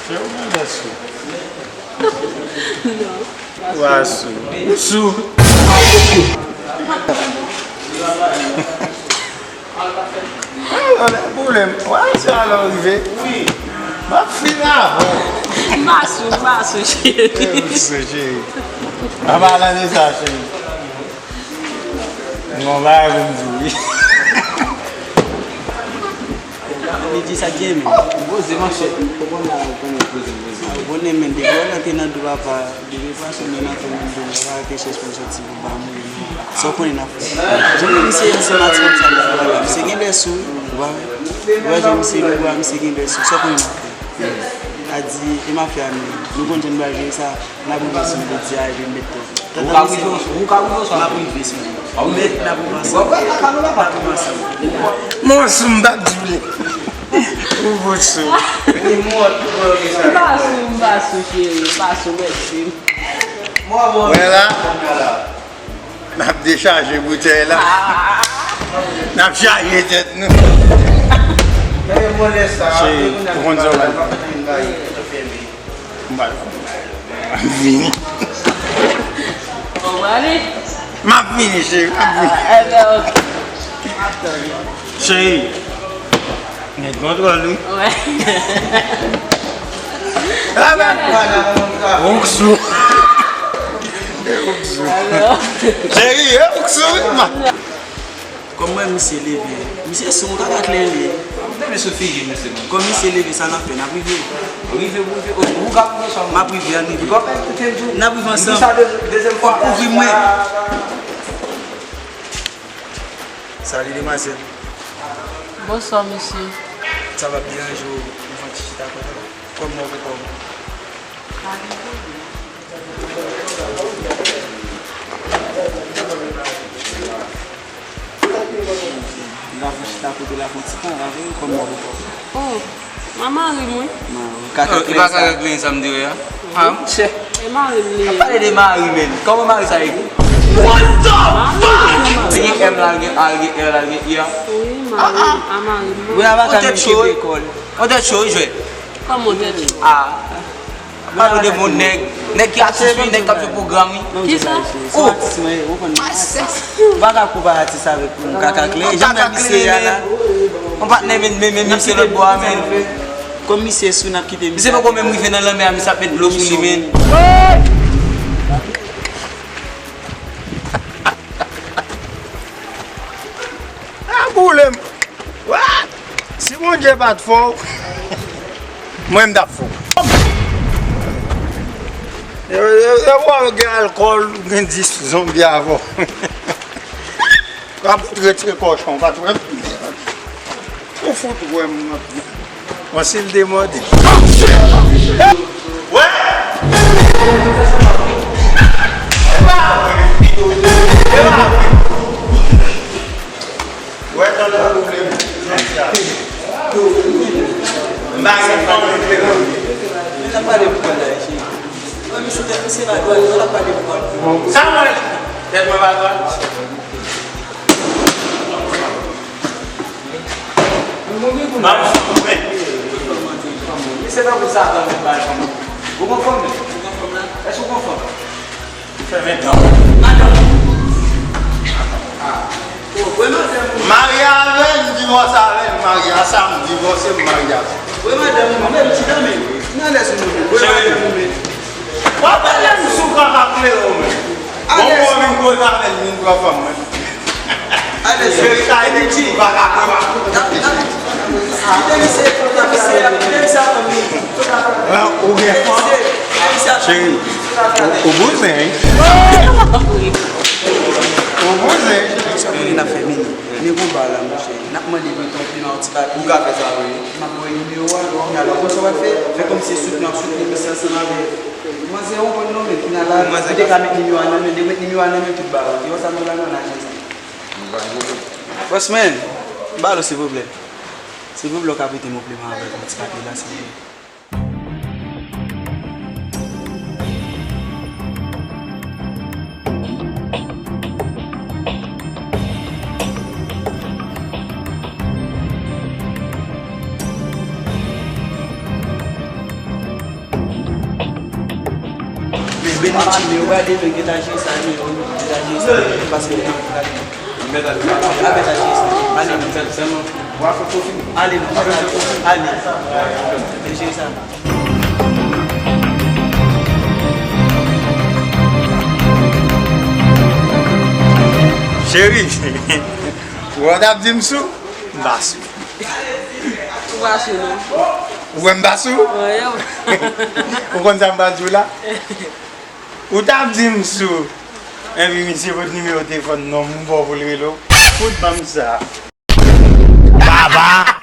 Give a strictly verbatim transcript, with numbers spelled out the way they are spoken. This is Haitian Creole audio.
Ou genlè sou. Non. Ou pa sou. Ou sou. Ann, ann, pwoblèm. Wè, se alò rive. M ap fin avè w. M pa sou, m pa sou, cheri. Ou sou, cheri. An palan de sa, cheri. M gon bagay pou m di w, wi. Li di sa k gen, men. Poze, monchè. Ou konnen, men, depi w rantre nan dlo, papa, depi pwason nan nan fè menm dlo, papa, rete chèche pou l soti pou ba moun. Sa w konnen n ap fè. Jan misye ansanm ak fanm sa, misye genlè sou, wi. Ou wè jan misye lou, misye genlè sou. Sa w konnen n ap fè. A di, e mafya nou, nou konn jan nou pral jere sa, n ap rive sou nou, jodi a, epi n met tèt. Ou ka rive, ou ka rive oswa n ap rive sou nou. N ap rive ansanm. N ap rive ansanm. Mwen sou m pa di byen. Ou bon sou. M pa sou, m pa sou, cheri, m pa sou, mèsi. Wè la. N ap dechaje boutèy la. N ap chaje tèt nou. Cheri, ou konn sa w pral fè? M pral fè. M ap vini. Bon, m ale. M ap vini, cheri, m ap vini. Ah, enben, ok. M ap tann ou. Cheri, gen kontwòl, wi. Wè. Ah, ben, ou k sou. Ou k sou. Cheri, ou k sou, wi. Kòm mwen, misye leve. Misye sou, m ka pa klè li. Leve sou figi misye, non. Kòm misye leve, sa n ap fè, n ap rive. Rive, rive. O, ou ka rive sou mwen. M ap rive, ann rive. Ou ka fè koute m tou. N ap rive ansanm. Di sa de-, dezyèm fwa. Ou kouvri mwen. Salut, demwazèl. Bonswa, mesye. Sa va, m deranje w, nou fè yon ti chita kote w? Kòman w ye, kòman? N ap chita kote la, fè yon ti pale avè w, kòman w ye? Oh, mwen mari m, wi. Mari w. Kaka kle sa. Kaka kle sa m di w a. Ah, monchè. E mari m li ye. N ap pale de mari, men. Kòman mari sa ye? What the fuck? Li gen M la, li gen A, li gen R la, li gen I a. Wi, mari m, a mari m. Wi, a va ka menm kenbe kò l. Yon tèt cho, wi, jwè. Kòman yon tèt cho? Ah. Pale w devan yon nèg, nèg ki atis, wi, nèg k ap jwe pwogram, wi. Kisa? Ou pa ka konpare atis avèk moun, kaka kle. Jan mèt misye a la. Yon patnè, men, men, men, men misye lòt bò a, men. Kòm misye sou, n ap kite misye. Misye poko menm rive nan lanmè a, misye ap met dlo sou li, men. Ah, boule m. What? Si Bondye pa t fè w, mwen m t ap fè w. E, e, e, wè w gen alkòl, ou gen dis zonbi avè w. W ap retire kòchon, w pa t wè m. Ou fout wè m nan pye. Bon, si l demòde. Wè! E pa vre. E pa vre. Wè, tande pwoblèm. M pa gen fanmi. Sa mwen, tèt mwen pa dwat. Ban m fanm mwen. Misye tankou Satan menm bay fanm. Ou konn fanm li? Èske ou konn fanm? Li fè ven tan. Madanm. Marye avè l, m divòse avè l, m marye a sa, m divòse, m marye a sa. Wè madanm ou, menm ti dam li. Nan lè sou nou. Wè madanm ou, men. W ap pale m sou kaka klere w menm. Bon, pou w vin koze avè l, vin pran fanm mwen. Verite Ayiti, vagabon. Ou gen fanm? Cheri, ou, ou bouzen, wi. Ou bouzen. Sa konnen n ap fè mini. Men gon ba la, monchè. N ap mande pou yon pli nan yon ti papye. Ou ka fè sa, wi. M ap voye nimewo a, kounye a la, ou konn sa w ap fè? Fè kòmsi se sou plan, sou plan, misye ansanm avè manzè, ou konn non, men kounye a la, ou te ka met nimewo a nan men, de met nimewo a nan men tout ba ou. Se konsa nou la nan lajè sa. Bòs mwen, m ba l silvouplè. Silvouplè, w ka prete m yon pliman avèk yon ti papye la, silvouplè. Ti, men yo gade, men gen ta jere sa, men yo, gen ta jere sa, men yo pase nan gade. Mèt al. Pa mèt al jere sa. Ale, non. Ale, non. Ale. Men jere sa. Cheri, ou t ap di m sou? M pa sou. Ou pa sou, non. Ou wè m pa sou? Ou konn sa m pral di w la? Ou t ap di m sou. Enpi misye pot nimewo telefòn nonm m ba w pou l rele w. Fout ban m sa. Baba!